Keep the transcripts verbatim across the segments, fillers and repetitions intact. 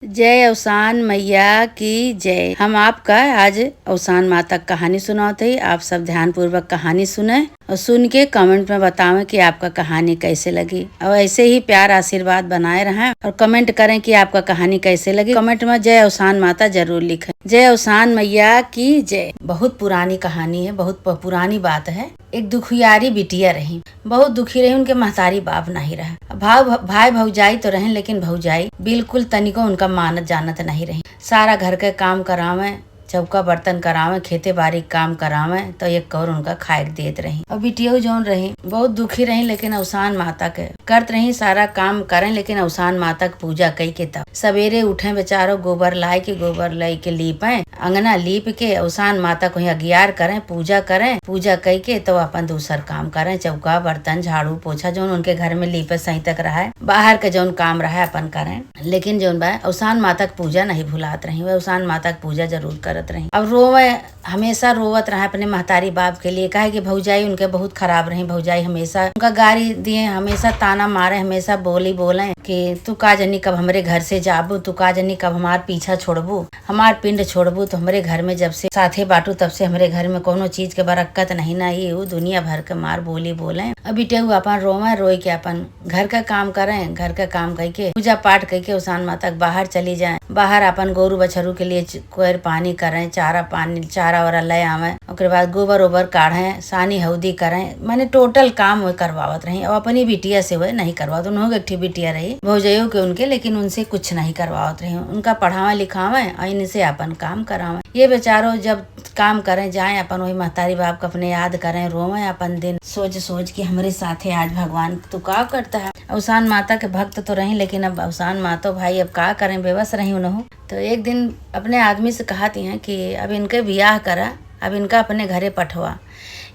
जय अवसान मैया की जय। हम आपका आज अवसान माता क कहानी सुनावत हई। आप सब ध्यानपूर्वक कहानी सुने और सुन के comment में बतावें कि आपका कहानी कैसे लगी। और ऐसे ही प्यार आशीर्वाद बनाए रहें और comment करें कि आपका कहानी कैसे लगी। Comment में जय अवसान माता जरूर लिखें। जय अवसान मैया की जय। बहुत पुरानी कहानी है, बहुत प-, पुरानी बात है। एक दुखियारी बिटिया रही, बहुत दुखी रही। उनके महतारी बाप नहीं रहा। भाव-, भाई भौजाई तो रहें, लेकिन भौजाई बिल्कुल तनिको उनका मानत जानत नहीं रही। सारा घर के काम करावें, चौका बर्तन करावें, खेते बारी के काम करावें, तो एक कौर उनका खाए के देत रही। और बिटियऊ जौन रही, बहुत दुखी रही, लेकिन अवसान माता के करत रही, सारा काम करें, लेकिन अवसान माता के पूजा कई के तब सवेरे उठें बेचारो, गोबर लाए के, गोबर लाई के लीपें, अंगना लीप के अवसान माता को ही अगियार करें, पूजा करें, पूजा कई के तो अपन दूसर काम करें, चौका बर्तन झाड़ू पोछा जौन उनके घर में लीपे सही तक रहे, बाहर के जौन काम रहे अपन करें, लेकिन जौन बा अवसान माता के पूजा नहीं भुलात रही, वह अवसान माता के पूजा जरूर करत रही। अब रोवे, हमेशा रोवत रहे अपने महतारी बाप के लिए, काहे कि भौजाई उनके बहुत खराब रही। भौजाई हमेशा उनका गारी दिए, हमेशा ताना मारे, हमेशा बोली बोले कि तू का जनी कब हमरे घर से जाबू, तू का जनी कब हमार पीछा छोड़बू, हमार पिंड छोड़बू। तो हमरे घर में जब से साथे बाटू, तब से हमरे घर में कोनो चीज के बरक्कत नहीं ना, ये ऊ दुनिया भर के मार बोली बोले। अब बिटियऊ अपन रोवे, रोई के अपन घर का काम करें, घर का काम कई के पूजा पाठ कई के अवसान माता के बाहर चली जाएं, बाहर अपन गोरू बछरू के लिए च-, कोयर पानी करें, चारा पानी, चारा वारा ले आवें, ओकरे बाद गोबर ओबर काढ़ें, सानी हौदी करें, माने total काम वो करवावत रही। अब अपनी बिटिया से वह नहीं करवावत, उन्हों के एक ठे बिटिया रही भौजइयो के उनके, लेकिन उनसे कुछ नहीं करवावत रही। उनका पढ़ावें लिखावें और इनसे अपन काम करावें। ये बेचारो जब काम करें जाएं, अपन वही महतारी बाप के अपने याद करें, रोवें अपन दिन, सोच सोच के हमरे साथे आज भगवान तू का करता है। अवसान माता के भक्त तो रही, लेकिन अब अवसान मातो भाई अब का करें, बेबस रही उनहु। तो एक दिन अपने आदमी से कहत हैं कि अब इनके बियाह करा, अब इनका अपने घरे पठवा।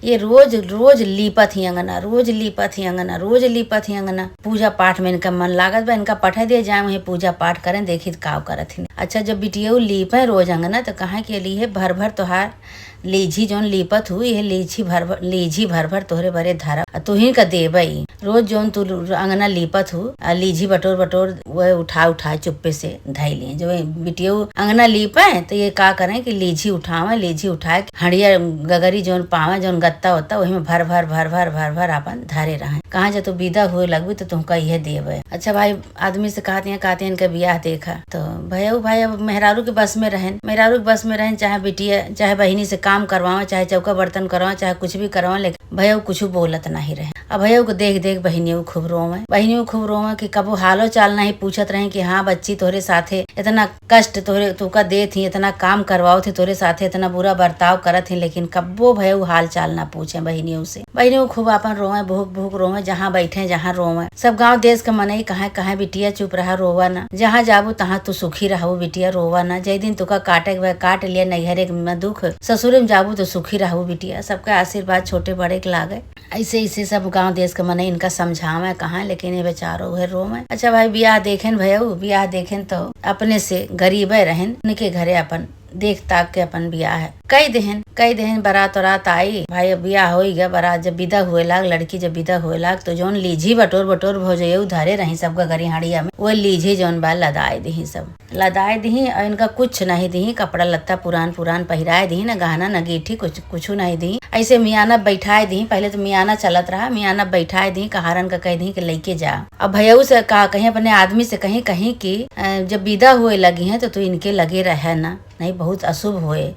ये रोज रोज लीपत ही अंगना, रोज लीपत ही अंगना, रोज लीपत ही अंगना। पूजा पाठ में इनका मन लागत बा, इनका पठा दिया जाए, वहीं पूजा पाठ करें, देखी त काव करत ही। अच्छा, जब बिटियऊ लीपे रोज अंगना, तो कहा कि लीहे भर भर तोहार लीझी जौन लीपत हू, यह लीझी भर भर, लीझी भर भर तोहरे बरे धरब, आ तुही का देबई। रोज जौन तू अंगना लीपत हू, आ लीझी बटोर बटोर वह उठा उठा चुप्पे से धई लिए। जो बिटियऊ अंगना लीपे, तो ये का करें कि लीझी उठावें, लीझी उठाए के हड़िया गगरी जौन पावें, जौन गत्ता होता, वही में भर भर, भर भर, भर भर अपन धरे रहें। कहा, जब तू विदा हुए लगबी, तो तुमका यह देबे। अच्छा भाई, आदमी से कहत हैं, कहत हैं, "इनके बियाह देखा।" तो भयऊ भाई अब मेहरारू के बस में रहें, मेहरारू के बस में रहें, चाहे बिटिया, चाहे बहिनी से काम करवावें, चाहे चौका बर्तन करवावें, चाहे कुछ भी करवावें, लेकिन भयऊ कुछ बोलत नहीं रहे। अब भयऊ को देख देख बहिनियों खूब रोवें, बहिनियों खूब रोवें कि कबो हालो चाल नहीं पूछत रहे कि हाँ बच्ची, तोहरे साथे इतना कष्ट तोहरे, तुका देत ही, इतना काम करवावत ही, तोहरे साथे इतना बुरा बर्ताव करत ही, लेकिन कब्बो भयऊ हाल चाल ना पूछें बहिनियों से। बहिनियों खूब आपन रोवें, भूख भूख रोवें, जहाँ बैठें जहाँ रोवें। सब गाँव देश के मनई कहें, कहें, "बिटिया चुप रहा, रोवा ना, जहाँ जाबू तहाँ तू सुखी रहबू बिटिया, रोवा ना, जय दिन तुका काटे के बा काट लिया, नैहरे में दुख, ससुरे में जाबू तो सुखी रहबू बिटिया।" सबके आशीर्वाद छोटे बड़े के लागे। ऐसे ऐसे सब गाँव देश के मनई इनका समझावें कहाँ, लेकिन ये बेचारो उहे रोवें। अच्छा भाई, बियाह देखें भयऊ, बियाह देखें तो अपने से गरीबे रहें, उनके घरे अपन देख ताक के अपन बियाह कई देहें, कई देहें। बारात वारात आई, भाई अब बियाह होई गया, बारात जब विदा हुए लाग, लड़की जब विदा हुए लाग, तो जौन लीझी बटोर बटोर भौजइयऊ धरे रही सब गगरी हड़िया में, वो लीझी जौन बा लदाए दिही सब। लदाए दिही और इनका कुछ नहीं दिही, कपड़ा लत्ता पुरान पुरान पहिराए दिही, न गहना न गीठी, कुछ, कुछ नहीं दिही। ऐसे मियाना बैठाए दिही, पहले तो मियाना चलत रहा, मियाना बैठाए दिही, कहारन का कह दिही कि लइके जा। अब भयऊ से का कहीं, अपने आदमी से कहीं, कहीं कि, अ, जब विदा हुए लगी हैं तो तू इनके लगे रहे ना, नहीं बहुत अशुभ होए।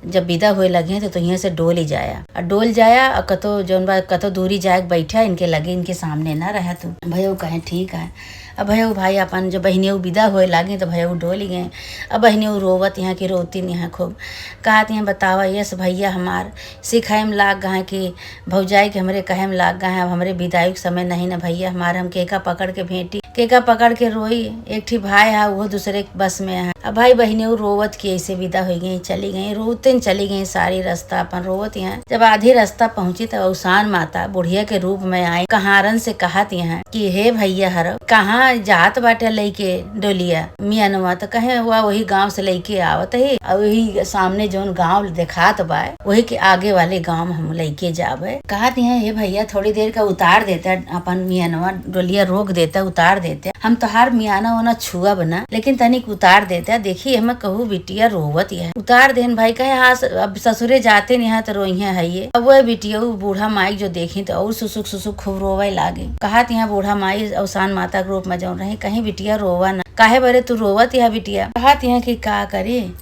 जब विदा होए लगे हैं तो तू यहाँ से डोल ही जाया, और डोल जाया और कतो जौन बा कतो दूरी जाए के बैठा इनके लगे, इनके सामने ना रहा तू। भयऊ कहे, "ठीक है।" अब भयऊ भाई अपन जब बहिनियों विदा होए लागे तो भयऊ डोल गए। अब बहिनियों रोवत यहाँ की रोती नहीं है खूब, कहत हैं, "बतावा यस भैया हमार सिखाए में लाग गए कि भौजाई के हमरे कहे में लाग गए हैं, अब हमरे विदाई के समय नहीं ना भैया हमार, हम केका पकड़ के भेंटी, केका पकड़ के रोई।" एक ठी भाई है वो दूसरे बस में है। अब भाई बहिनियों रोवत की ऐसे विदा हो गई, चली गई, रोते चली गई सारी रास्ता अपन रोवत यहाँ। जब आधी रास्ता पहुँची तब अवसान माता बुढ़िया के रूप में आई, कहारन से कहत यहाँ कि हे भैया हर, कहाँ जात बाटे लइके डोलिया मियनवा, त कहे हुआ वही गांव से लइके आवत ही, और वही सामने जौन गांव देखात बा, वही के आगे वाले गांव हम लइके जाबे। कहत हैं, "हे भैया, थोड़ी देर का उतार देता अपन मियनवा, डोलिया रोक देता, उतार देता, हम तोहार मियाना ओना छुअब ना, लेकिन तनिक उतार देता, देखी एहमे कहू बिटिया रोवत है।" उतार देन भाई, कहे, "हाँ, स-, अब ससुरे जाते नहीं है तो रोइहे है ये।" अब वह बिटिया, उ बूढ़ा माई जो देखी तो और सुसुक सुसुक खूब रोवे लागे। कहत हैं बूढ़ा माई अवसान माता के रूप में जौन रही, कहीं, "बिटिया रोवा ना, काहे बरे तू रोवत है बिटिया?" कहत हैं कि का करी,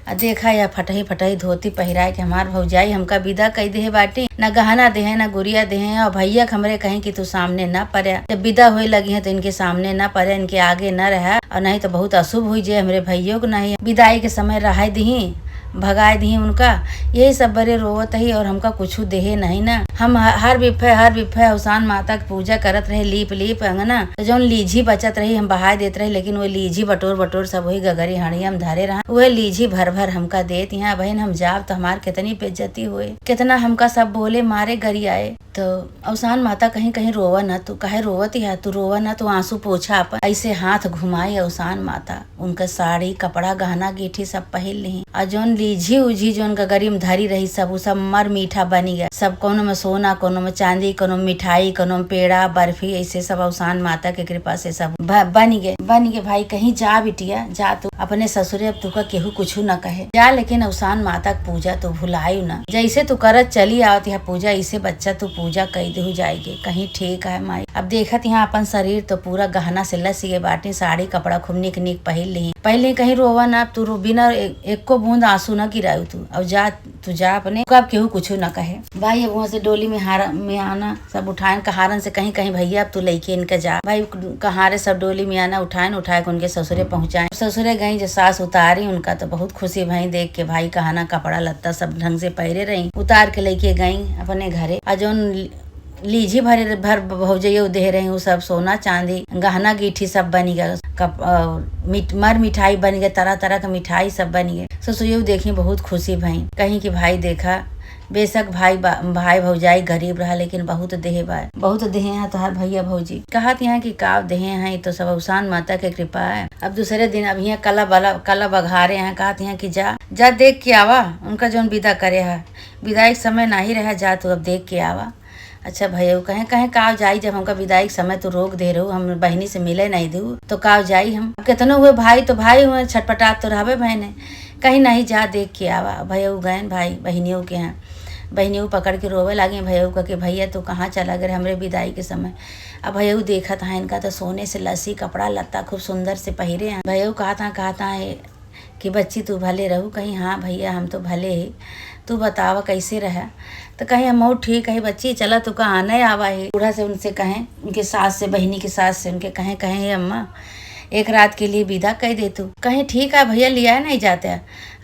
आ देखा या फटही फटही धोती पहिराए के हमार भौजाई हमका विदा कई देहे बाटी, न गहना देहे, न गुरिया देहे, और भैया के हमरे कहीं कि तू सामने न पड़े। जब विदा होए लगी हैं तो इनके सामने न पड़े, इनके आगे न रहा, और नहीं तो बहुत अशुभ हुई जे हमरे भैया के नहीं विदाई के समय रहाए दिही, भगाए दिही उनका। यही सब बरे रोवत ही और हमका कुछ देहे नहीं ना। हम ह-, हर बिफे, हर बिफे अवसान माता के पूजा करत रहे, लीप लीप अंगना, तो जौन लीझी बचत रही हम बहाए देत रहे, लेकिन वो लीझी बटोर बटोर सब वही गगरी हड़िया में धरे रहा। वह लीझी भर भर हमका देत, यहाँ बहन हम जाब तो हमार कितनी बेइज्जती हुए, कितना हमका सब बोले, मारे, गरियाए। तो अवसान माता कहीं कहीं, "रोवा ना तू, काहे रोवत है तू, रोवा ना तू, आंसू पोछा अपन।" ऐसे हाथ घुमाई अवसान माता, उनका साड़ी, कपड़ा, गहना, गीठी सब पहिर लिही। और जौन लीझी उझी जौन गगरी में धरी रही सब, उ सब मर मीठा बनी गए। सब कोनो में सोना, कोनो में चांदी, कोनो में मिठाई, कोनो में पेड़ा, बर्फी, ऐसे सब अवसान माता के कृपा से सब ब-, बनी गए, बनी गए। भाई कहीं जा बिटिया, जा तू अपने ससुरे, अब तुका केहू कुछ न कहे। जा, लेकिन अवसान माता के पूजा तू भुलायु ना। जैसे तू करत चली आवत यह पूजा, इसे बच्चा तू पूजा कई देहु जाएगी। कहीं ठीक है माई। अब देखत यहाँ अपन शरीर तो पूरा गहना से लस गए बाटे, साड़ी कपड़ा खूब निक निक पहिर लिही। पहले कहीं रोवा ना, अब तू रो-, बिना ए-, एको बूंद आंसू ना गिरायु तू। अब जा, तू जा अपने, अब केहू कुछ न कहे। भाई अब वहाँ से डोली में हारा, में आना, सब उठाएन कहारन से कहीं, कहीं, "भैया अब तू लइके इनके जा।" भाई कहारे सब डोली में आना उठाएन, उठाए के उनके ससुरे पहुँचाए। ससुरे गई जो सास उतारी उनका तो बहुत खुशी भई देख के, भाई गहना कपड़ा लत्ता सब ढंग से पहिरे रही, उतार के लइके गई अपने घरे। आ जौन लीझी भरे भर भौजइयो देहे रही, उ सब सोना चांदी, गहना गीठी सब बनी गए, कप-, अ, मिठ-, मर मिठाई बनी गए, तरह तरह के मिठाई सब बनी गए। ससुइयो देखी बहुत खुशी भई, कहीं कि भाई देखा, बेशक भाई बा-, भाई भौजाई गरीब रहा, लेकिन बहुत देहे बा, बहुत देहे हैं तोहार भैया भौजी। कहत यहाँ कि का देहे हैं, ये तो सब अवसान माता के कृपा है। अब दूसरे दिन अब यहाँ कला बला, कला बघारे हैं, कहत यहाँ कि जा, जा देख के आवा, उनका जौन विदा करे है, विदाई के समय नाही रहा, जा तू अब देख के आवा। अच्छा भैया कहे, कहे काव जाई, जब हमका विदाई के समय तू रोक दे रहू, हम बहिनी से मिले नहीं दू, तो काव जाई हम? अब केतनो हुए भाई तो भाई हुए, छटपटात तो रहबे बहने। कहीं नहीं, जा देख के आवा। भैया गए भाई बहिनियों के यहाँ, बहिनियों पकड़ के रोवे लागे। भैया कह के, "भैया तू कहाँ चला गए हमरे विदाई के समय?" अब भैया देखत हैं इनका तो सोने से लसी कपड़ा लत्ता खूब सुंदर से पहिरे हैं। भैया कहत हैं, कहत हैं, कि बच्ची तू भले रहू? कहीं हाँ भैया हम तो भले ही, तू बतावा कैसे रहा? तो कहीं हम ठीक है बच्ची, चला तू का आने आवा है। बूढ़ा से उनसे कहें, उनके सास से, बहिनी के सास से उनके कहें, कहें, "हे अम्मा, एक रात के लिए विदा कह दे तू।" कहें, "ठीक है भैया, लिया नहीं जाते,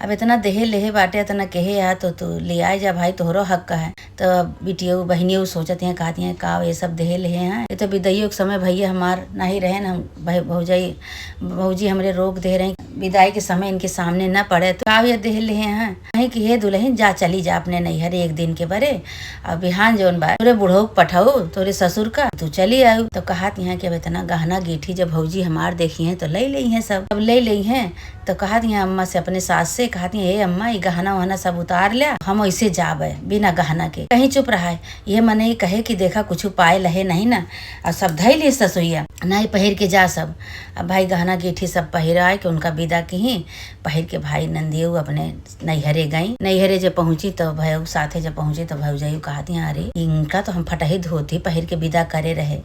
अब इतना देहे लेहे बाटे, इतना कहे है तो तू लियाए जा भाई, तोहरो हक है।" तो बिटियो बहिनियो सोचत हैं, कहती हैं, "का ये सब देहे लेहे हैं, ये तो विदाइयों के समय भैया हमार नहीं रहे न, हम भै-, भौजाई भौजी हमरे रोक दे रही, विदाई के समय इनके सामने न पड़े, तो का ये देह ले हैं?" कहीं कि, "हे दुल्हन, जा, चली जा अपने नैहर एक दिन के बरे, और बिहान जौन बा, तोरे बुढ़ऊ के पठाऊ, तोरे ससुर का, तू चली आऊ।" तो कहत यहाँ कि अब इतना गहना गीठी जब भौजी हमार देखी हैं, तो ले लेई हैं सब। अब ले लेई हैं, तो कहत यहाँ अम्मा से, अपने सास से, कहत यहाँ, "हे अम्मा, ये गहना वहना सब उतार लिया, हम ऐसे जाबे बिना गहना के।" कहीं चुप रहा है, ये मने ये कहे कि देखा, कुछ पाए लहे नहीं ना, और सब धई ली ससुइया, नहीं पहिर के जा सब। अब भाई गहना गीठी सब पहिराए के उनका विदा किही, पहिर के भाई नंदियो अपने नैहरे गई। नैहरे जब पहुँची तो भयऊ साथे जब पहुँची तो भौजाई कहती हैं, "अरे इनका तो हम फटही धोती पहिर के विदा करे रहे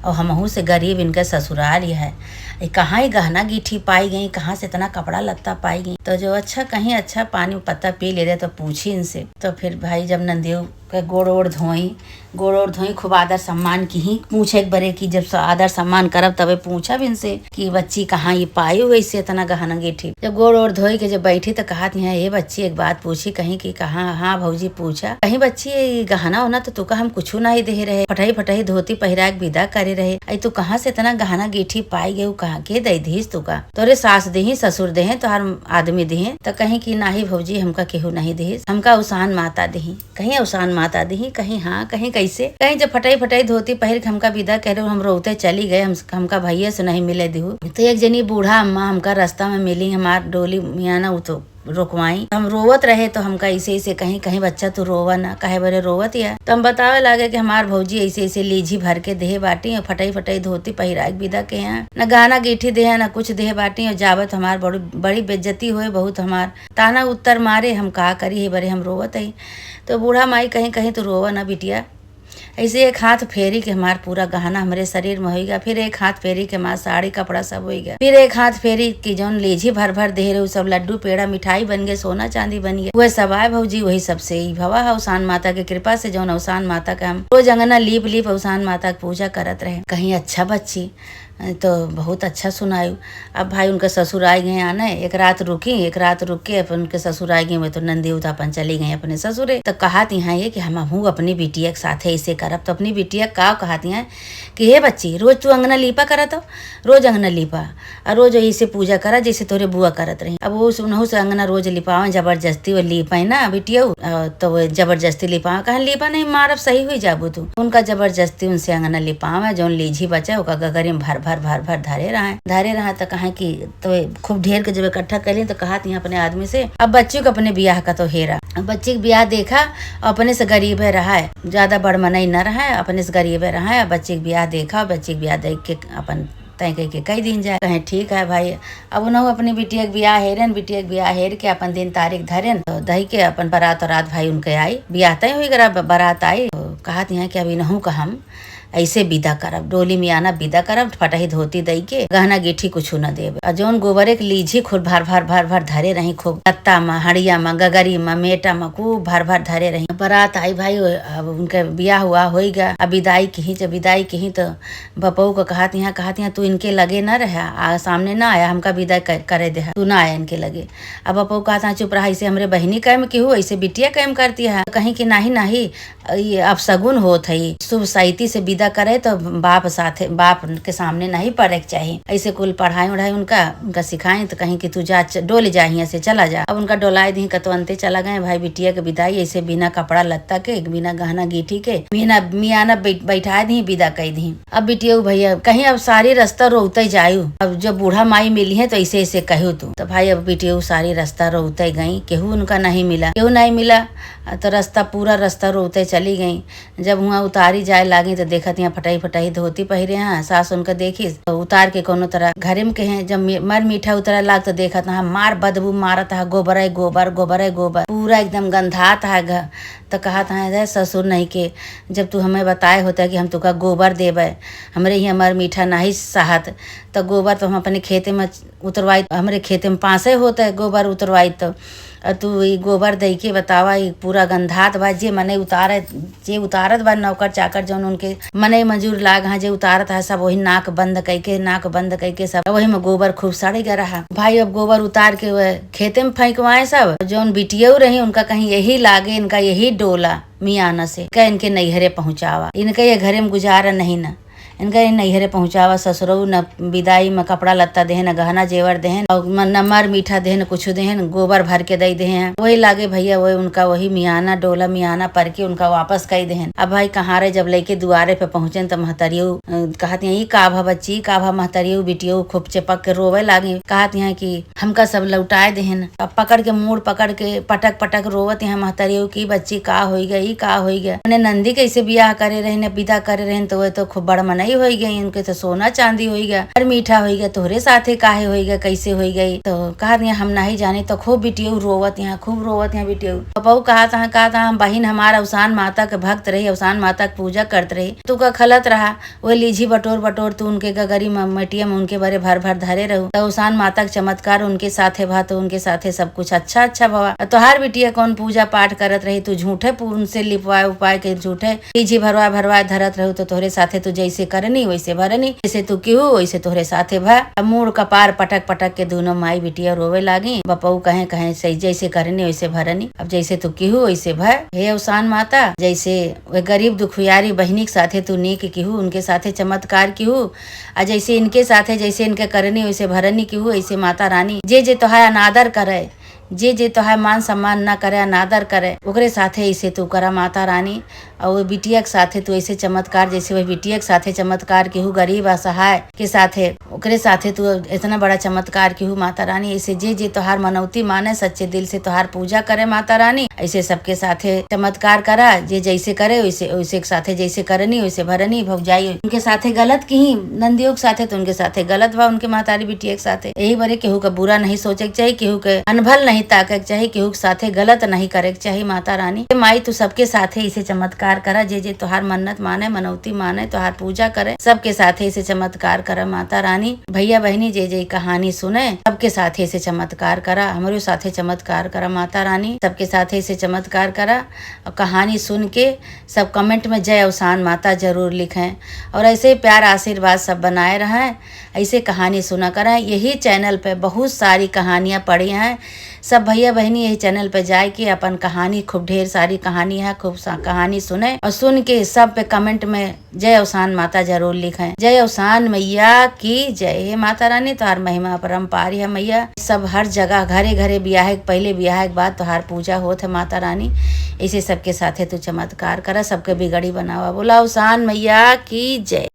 और हमहू से गरीब इनका ससुराल ही है, ये कहाँ ये गहना गीठी पाई गई, कहाँ से इतना कपड़ा लत्ता पाई गई?" तो जो अच्छा कहीं अच्छा पानी पत्ता पी ले रहे तो पूछी इनसे। तो फिर भाई जब नंदियो के गोड़ ओड़ धोई, गोड़ ओड़ धोई, खूब आदर सम्मान किही। पूछे एक बरे कि जब स-, आदर सम्मान करब तबे पूछब इनसे कि बच्ची कहाँ ये पाई हुई से इतना गहना गीठी। जब गोड़ ओड़ धोई के जब बैठी तो कहत यहाँ, "ए बच्ची एक बात पूछी?" कहीं कि, "कहाँ?" "हाँ भौजी पूछा।" कहीं, "बच्ची ये गहना होना तो तुका हम कुछ नहीं दे रहे, फटही फटही धोती पहिरा के विदा करे रहे, आई तू कहाँ से इतना गहना गीठी पाई गए, कहाँ के दे दीस तुका? तोरे सास देही, ससुर देहे, तोहार आदमी देहे?" तो कहीं कि, "नाही भौजी, हमका केहू नहीं दीस, हमका उसान माता देही।" कहीं, "उसान माता दिही?" कहीं, "हाँ।" कहीं, "कैसे?" कहीं, "जब फटई फटई धोती पहिर के हमका विदा कइ रहे हो, हम रोवते चली गए, हम, हमका भइया से नहीं मिले दिहु।" तो एक जनी बूढ़ा अम्मा हमका रास्ता में मिली, हमार डोली मियाना उ तो रोकवाई। हम रोवत रहे तो हमका ऐसे ऐसे कहीं, "कहीं बच्चा तू रोवा ना, काहे बरे रोवत या?" तो हम बतावे लागे कि हमार भौजी ऐसे ऐसे लीझी भर के देहे बाटी और फटई फटई धोती पहिरा के विदा के हैं, न गहना गीठी देहे, न कुछ देहे बाटी और जाबत हमार बड़ी, बड़ी बेइज्जती होए बहुत, हमार ताना उत्तर मारे, हम का करी, हे बरे हम रोवत हई। तो बूढ़ा माई कहीं, "कहीं तू रोवा ना बिटिया।" ऐसे एक हाथ फेरी के हमार पूरा गहना हमरे शरीर में होइगा, फिर एक हाथ फेरी के हमार साड़ी कपड़ा सब होइगा, फिर एक हाथ फेरी के जौन लीझी भर भर देहे रहे, उ सब लड्डू पेड़ा मिठाई बन गए, सोना चांदी बन गए, वह सब आए भौजी, वही सबसे ई भवा है अवसान माता के कृपा से, जौन अवसान माता के हम रोज अंगना लीप लीप अवसान माता के पूजा करत रहे। कहीं, "अच्छा बच्ची, तो बहुत अच्छा सुनायु।" अब भाई उनके ससुर आइ गए आने, एक रात रुकी, एक रात रुक के अपन उनके ससुर आइ गए, वह तो नंदी उता अपन चली गई अपने ससुरे। तो कहत यहाँ ये कि हम हूँ अपनी बिटिया के साथे ऐसे करब, तो अपनी बिटिया का कहत यहाँ कि, "हे बच्ची, रोज तू अंगना लीपा करत हो, रोज अंगना लीपा, और रोज ऐसे पूजा करा जैसे तोरे बुआ करत रही।" अब वो उनहु से अंगना रोज लिपावे, जबरदस्ती वो लीपे ना बिटियऊ, अ, तो वो जबरदस्ती लिपावे, कहे, "लीपा नहीं, मारब, सही हुई जाबू तू।" उनका जबरदस्ती उनसे अंगना लिपावे, जौन लीझी बचे ओका गगरी में भर भर भर भर धरे रहे, धरे रहे तो कहे कि तो खूब ढेर के जब इकट्ठा कैली तो कहत यहाँ अपने आदमी से, "अब बच्ची के अपने बियाह का तो हेरा, अब बच्ची के बियाह देखा, अपने से गरीबे रहा है, ज्यादा बड़ मनई न रहा है, अपने से गरीबे रहा है, अब बच्ची के बियाह देखा, बच्ची के बियाह देख के अपन तय कह के कह दीन जाए।" कहे, "ठीक है भाई।" अब उन्हों अपनी बिटिया के बियाह हेरन, बिटिया के बियाह हेर के अपन दिन तारीख धरेन, तो दही के अपन बारात और रात भाई उनके आई, बियाह तय हुई गरा, ब-, बारात आई, तो कहत यहाँ कि अब इनहू का हम ऐसे विदा करब, डोली मियाना विदा करब, फटही धोती दई के, गहना गीठी कुछ न देब। और जौन गोबरे के लीझी खूब भर भर भर भर धरे रही, खूब गत्ता में, हड़िया में, गगरी में, मेटा में, खूब भर भर धरे रही। बारात आई भाई, अब उनके बियाह हुआ होई गया, अब विदाई किही, जब विदाई किही तो बपऊ को कहत यहाँ, कहत यहाँ, "तू इनके लगे ना रहा, आ, सामने ना आया, हमका विदा क-, करे दे, तू ना आया इनके लगे।" अब बपऊ कहत यहाँ, "चुप रहा, इसे हमरे बहिनी कैम केहू, ऐसे बिटिया कैम करती है।" तो कहीं कि, "नाही, नाही, ये अपशगुन होत है, शुभ साइती से विदा करे तो बाप साथे, बाप के सामने नहीं पड़े के चाही।" ऐसे कुल पढ़ाई उढ़ाई उनका, उनका सिखाई तो कहीं कि, "तू जा, च-, डोल जा, यहाँ से चला जा।" अब उनका डोलाए दी, कतवंते चला गए भाई, बिटिया के विदाई ऐसे बिना कपड़ा लत्ता के, बिना गहना गीठी के, बिना मियाना बैठ-, बैठाए दी, विदा कई दी। अब बिटियऊ भैया कहीं अब सारी रास्ता रोवते जायु, अब जब बूढ़ा माई मिली है तो ऐसे ऐसे कहू तू। तो भाई अब बिटियऊ सारी रास्ता रोवते गई, केहू उनका नहीं मिला, केहू नहीं मिला। तो रास्ता, पूरा रास्ता रोवते चली गई। जब हुआं उतारी जाए लागी तो देखत यहाँ फटही फटही धोती पहिरे हैं, सास उनका देखी तो उतार के कोनो तरह घरे में के हैं। जब मी-, मर मीठा उतरे लाग तो देखत यहाँ मार बदबू मारत है, गोबरे गोबर, गोबरे गोबर, पूरा एकदम गंधात है घ-, तो कहत हैं, "रे ससुर नहीं के, जब तू हमें बताए होता कि हम तुका गोबर देबे, हमरे ही हमार मीठा नाही सहत, तो गोबर तो हम अपने खेते में उतरवाई, हमरे खेते में पासे होते गोबर उतरवाई तो, और तू ई गोबर दई के बतावा, ई पूरा गंधात बा, जे मने उतारे, जे उतारत बा नौकर चाकर जौन उनके मने मजूर लाग हाँ जे उतारत है सब वही नाक बंद कई के, नाक बंद कई के सब वही में गोबर खूब सड़े गया रहा।" भाई अब गोबर उतार के वह खेते में फेंकवाए सब। जौन बिटियऊ रही उनका कहीं यही लागे, इनका यही डोला मियाना से कह इनके नैहरे पहुँचावा, इनका ये घरे में गुजारा नहीं ना, इनका ये नैहरे पहुँचावा। ससुरऊ न विदाई में कपड़ा लत्ता देहन, न गहना जेवर देहन, और म-, न मर मीठा देहन, कुछ देहन, गोबर भर के दई देहन। वही लागे भैया, वही उनका वही मियाना डोला मियाना पर के उनका वापस कई देहन। अब भाई कहाँ रहे, जब लेके दुआरे पे पहुँचेन तो महतरियऊ, अ, कहत हैं, "ई का भा बच्ची, ई का भा?" महतरियऊ बिटियऊ खूब चिपक के रोवे लागी, कहत हैं कि हमका सब लौटाए देहन। अब पकड़ के, मूड़ पकड़ के पटक पटक रोवत यहाँ महतरियऊ की, "बच्ची का होई गई, का होई गई?" उन्हें नंदी कैसे बियाह करे रहन, विदा करे रहन, तो वह तो खूब बड़ मनई होई गई, उनके तो सोना चांदी होई गया, और मीठा होई गया, तोहरे साथे काहे होई गया, कैसे होई गई? तो कहत यहाँ, "हम नहीं जाने।" तो खूब बिटियऊ रोवत यहाँ, खूब रोवत यहाँ बिटियऊ। पपऊ कहत यहाँ, कहत यहाँ, "बहिन हमार अवसान माता के भक्त रही, अवसान माता के पूजा करत रही, तू का खलत रहा।" वह लीझी बटोर बटोर तू उनके गगरी में, मटिया में उनके बरे भर भर धरे रहू। तो अवसान माता के चमत्कार उनके साथे भा, तो उनके साथे सब कुछ अच्छा अच्छा भवा। और तोहार बिटिया कौन पूजा पाठ करत रही, तू झूठे पू-, उनसे लिपवाए उपाय के झूठे लीझी भरवा भरवा धरत रहू, तो तोहरे साथे तू जैसे करनी वैसे भरनी, जैसे तू किहू वैसे तोहरे साथे भा। अब मूड़ कपार पटक पटक के दोनों माई बिटिया रोवे लागी। बपऊ कहे, कहे, "सही, जैसे करनी वैसे भरनी, अब जैसे तू किहू वैसे भा।" हे अवसान माता, जैसे वे गरीब दुखियारी बहिनी के साथे तू नीक किहू, उनके साथे चमत्कार किहू, आ जैसे इनके साथे, जैसे इनके करनी, वैसे भरनी किहू, ऐसे माता रानी जे जे तोहार अनादर करे, जे जे तोहार मान सम्मान ना करे, अनादर करे, ओकरे साथे ऐसे तू करा माता रानी। और वो बिटिया के साथे तू ऐसे चमत्कार, जैसे वही बिटिया के साथे चमत्कार केहू गरीब असहाय के साथे, ओकरे साथे तू इतना बड़ा चमत्कार केहू माता रानी। ऐसे जे जे तोहार मनौती माने, सच्चे दिल से तोहार पूजा करे माता रानी, ऐसे सबके साथे चमत्कार करा। जे जैसे करे वैसे, वैसे के साथे जैसे करनी वैसे भरनी। भौजाई उनके साथे गलत किहीं, नंदियो के साथे तो उनके साथे गलत बा, उनके महतारी बिटिया के साथे। यही बरे केहू का बुरा नहीं सोचे के चाही, केहू के अनभल नहीं ताके के चाही, केहू के साथे गलत नहीं करे के चाही माता रानी। हे माई, तू सबके साथे ऐसे चमत्कार करा, जे जे तोहार मन्नत माने, मनौती माने, तोहार पूजा करे, सबके साथे ऐसे चमत्कार करा माता रानी। भैया बहिनी जे जे कहानी सुने, सबके साथे ऐसे चमत्कार करा, हमरो साथे चमत्कार करा माता रानी, सबके साथे ऐसे चमत्कार करा। और कहानी सुन के सब comment में जय अवसान माता जरूर लिखें, और ऐसे ही प्यार आशीर्वाद सब बनाए रहें। ऐसे कहानी सुना करें। यही channel पे बहुत सारी कहानियाँ पड़ी हैं। सब भैया बहिनी यही channel पे जाए के अपन कहानी, खूब ढेर सारी कहानी है, खूब सा कहानी सुने और सुन के सब पे comment में जय अवसान माता जरूर लिखें। जय अवसान मैया की जय। हे माता रानी, तोहार महिमा अपरंपार है मैया। सब हर जगह, घरे घरे बियाहे के पहले, बियाहे के बाद तोहार पूजा होत है माता रानी। ऐसे सबके साथे तू चमत्कार करा, सबके बिगड़ी बनावा। बोला अवसान मैया की जय।